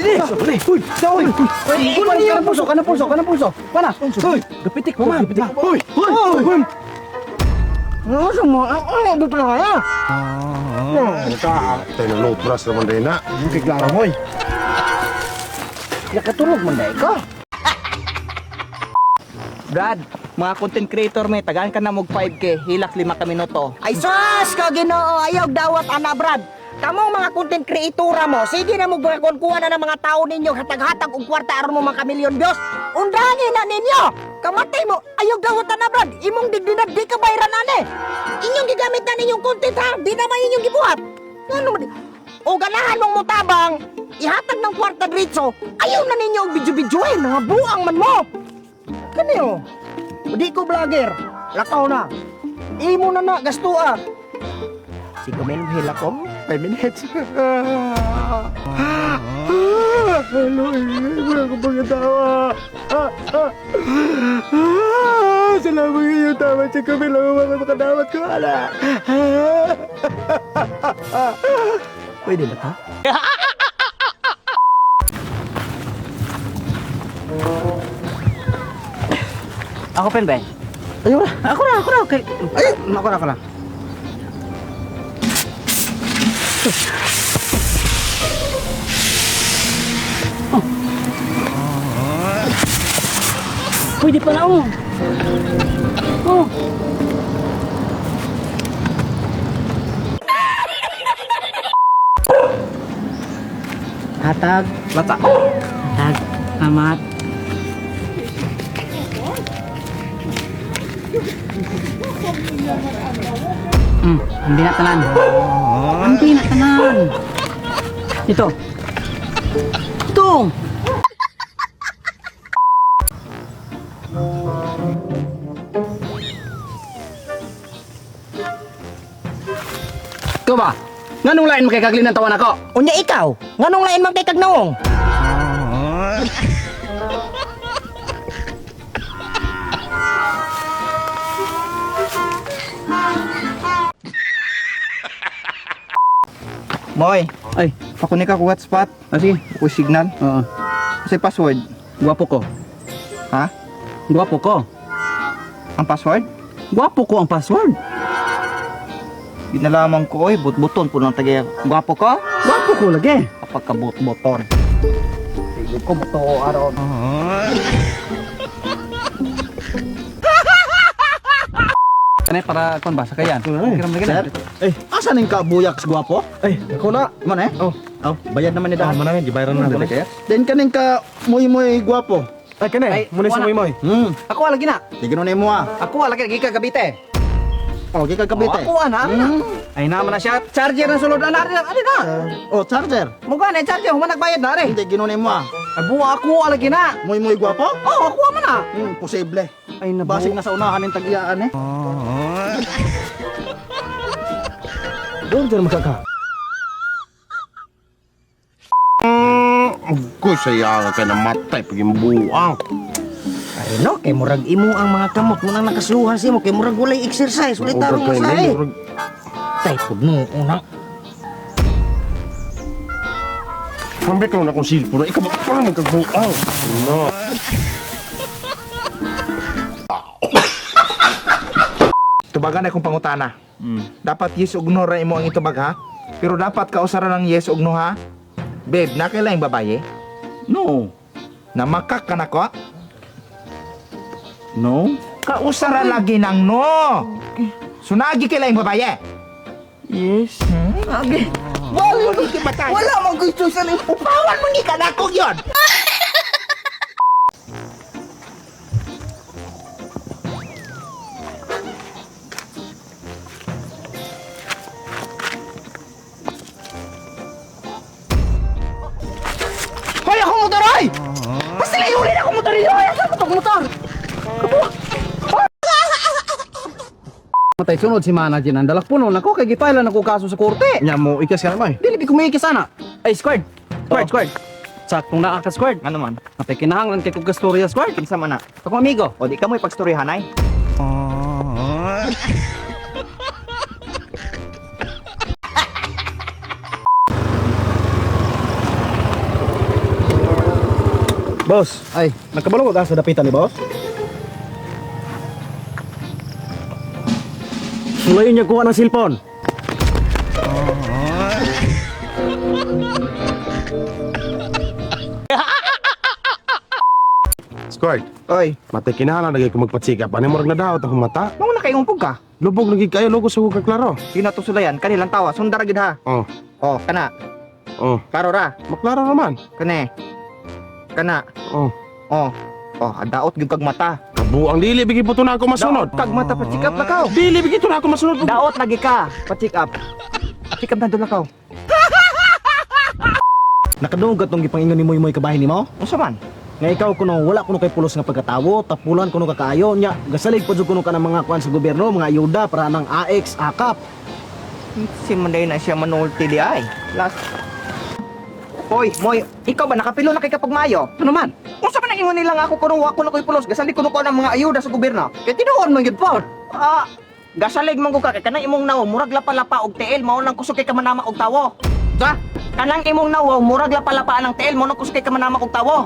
Uy, uy. Uy, kanang pulso, kanang pulso, kanang pulso. Pana. Uy, gapitik mo man. Uy, uy. Uy. Ano sa mo? Ano dito na kaya? Tayo ng notebrush naman din na. Okay, klaro mo. Nakatulog man dai ka. Brad, mga content creator may tagaan ka na mog 5K, hilak 5 ka minuto. Ay sus ka Ginoo, ayaw dawat ana Brad. Kamong mga content creatora mo, sige na mo kuha na ng mga tao ninyo, hatag-hatag og kwarta aron mo mga milyon views. Undangi na ninyo. Kamatay mo, ayaw dawat ana Brad. Imong digdinad di ka bayran ani. Inyong gigamit na ninyong content ha, di naman inyong gibuhat. Ngano man o ganahan mong mutabang, ihatag ng kwarta diretso, ayaw na ninyo og bidyo-bidyoin, mga buang man mo. Kani oh. Di ko vlogger. Lakaw na. Imo na na gastoa. Si Gomel Hilakom. 5 minutes. Hello, wala akong pagkatawa. Salamat kayo, tama siya kami lang mga makadawat ko. Ala. Pwede na ta? Ako pen ba? Ayaw na. Ako na, ako na, okay. Ay, ako na, ako na. Pwede pala oh. Oh. Hatag. Lata. Hatag. Amat. Hindi na tanan. Hindi na tanan. Ito. Ito. Ikaw ba? Nganong lain mo kay kaglin ang tawan ako? Unya ikaw, nganong lain man kay kagnaong? Moy, Ay, pakunik ako hotspot. ah, sige. Ako signal. Oo. Kasi password. Gwapo ko. Ha? Gwapo ko. Ang password? Gwapo ko ang password. Yun na lamang ko, oy. But-buton po ng tagay. Gwapo ko? Gwapo ko lagi. Kapag ka but-buton. Sige ko, buto aron. Ano para kon ba sakayan? Okay ra man lagi na. Eh, asa ning kabuyak sa gwapo? Ay, ako na. Man eh? Oh. Oh, bayad naman ni Ah, dahan. manangin, gibayaran na dali kaya. Then kaning ka muy-muy gwapo. Ay, kani, Ay, muna sa wala. moy moy. Ako lagi na. Di ganoon mo ah. Ako lagi gikan Cavite. Oh, gikan Cavite. Oh, ako ana. Ay naman na siya. Charger na sulod ana ari ari na. Oh, charger. Muga na charger human nagbayad na ari. Hindi ganoon mo ah. Ay buwa ako lagi na. Muy-muy gwapo? Oh, ako man na. Posible. Ay nabu. Basig na sa unahan ng tagiyaan eh. Doon dyan makaka. Ko saya ka na matay pag buang. Ay no, kay murag imo ang mga kamot mo nang nakasluhan si mo kay murag walay exercise, walay tarong masahe. Tay pud no una. Pambek na akong silpo na ikaw ba parang magkabuang. No. Tubagan na kung pangutana. Dapat yes ug no ra imo ang itubag ha. Pero dapat kausaran ng yes ug no ha. Babe, nakailaing babaye? No. Namakak ka na ko? No. Kausara lagi ng no. Sunagi kay laing babaye. Yes. Agi. Wala Wala man gusto sa ning upawan mo ni kanako yon. Hoy, akong motor, hoy! Basta layulin akong motor niyo! Hoy, asa mo tong motor? Matay sunod si mana dyan ang dalak puno nako kay gifile na ko kaso sa korte. Nya mo ikas ka na may. Dili ko may sana. Ay squared. Squared, squared. Saktong naa ka squared. Ano man? Matay kinahanglan kay kog kastorya squared. Kinsa man na? Akong amigo. O di ka mo ipagstoryahan ay. Boss, Ay, nagkabalo ka sa dapitan ni boss? Sulayin niya kuha ng cellphone. Squirt, Oy, matay kinahanglan lagi ko magpatsika pa ni murag na daot akong mata. mao na kay umpog ka. Lubog lagi kayo logo sa ko klaro. Sino to sulayan kanilang tawa sundara gid ha. Oh, Oh, kana. oh, Klaro ra. maklaro naman. Kane. Kana. Oh, Oh. Oh, daot gyud kag mata. kabuang dili bigi po to na ako masunod. Daot kag mata pa check up lakaw. Dili bigi to na ako masunod. Daot lagi ka, pa check up. Check up na doon lakaw. Nakadungog atong gipangingon ni Moy Moy kabahin nimo? Unsa man? Nga ikaw kuno wala kuno kay pulos nga pagkatawo, tapulan kuno kakaayo nya, gasalig pa jud kuno ka ng mga kuan sa gobyerno, mga ayuda para nang AX, AKAP. Si Manday na siya manulti di ay. Last. Hoy, Moy, ikaw ba nakapilo na kay kapag Mayo? Ano man? Unsa man ang ingon nila nga ako kuno wa kuno koy pulos, gasalig kuno ko ng mga ayuda sa gobyerno. Kay tinuon man gyud pod. Ah, gasalig man ko ka kay kanang imong nawo murag lapa-lapa og tiil mao nang kusog kay kamanama og tawo. Sa? Kanang imong nawo murag lapa-lapa ang tiil mao nang kusog kay kamanama og tawo.